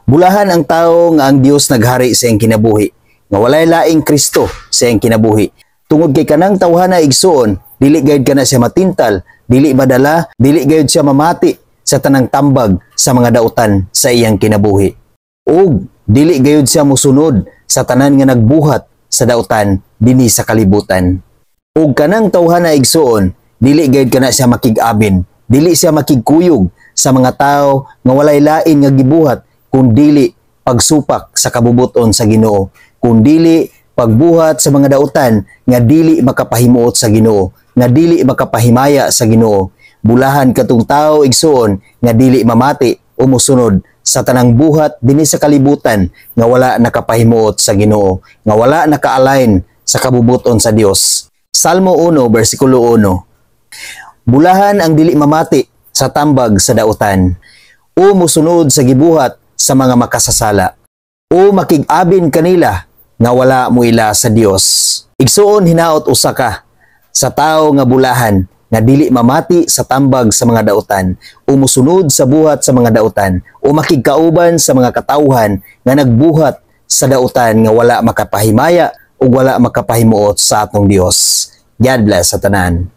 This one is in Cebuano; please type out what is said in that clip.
Bulahan ang tao nga ang Dios naghari sa iyang kinabuhi, nga walay laing Kristo sa iyang kinabuhi. Tungod kay kanang tawhana, igsuon, dili gayud kana siya matintal, dili madala, dili gayud siya mamati sa tanang tambag sa mga dautan sa iyang kinabuhi. Ug dili gayud siya musunod sa tanan nga nagbuhat sa dautan dinhi sa kalibutan. Ug kanang tawhana, igsuon, dili gayud kana siya makig-abin, dili siya makigkuyog sa mga tao nga walay lain nga gibuhat kun dili pagsupak sa kabubuton sa Ginoo, kun dili pagbuhat sa mga dautan nga dili makapahimuot sa Ginoo, nga dili makapahimaya sa Ginoo. Bulahan katong tao, igsuon, nga dili mamati o musunod sa tanang buhat dinhi sa kalibutan nga wala nakapahimuot sa Ginoo, nga wala naka-align sa kabubuton sa Dios. Salmo 1 versikulo 1. Bulahan ang dili mamati sa tambag sa dautan o musunod sa gibuhat sa mga makasasala o makig-abin kanila nga wala muila sa Dios. Igsuon, hinaot usa ka sa tao nga bulahan nga dili mamati sa tambag sa mga dautan o musunod sa buhat sa mga dautan o makigkauban sa mga katawhan nga nagbuhat sa dautan nga wala makapahimaya o wala makapahimuot sa atong Dios. God bless sa tanan.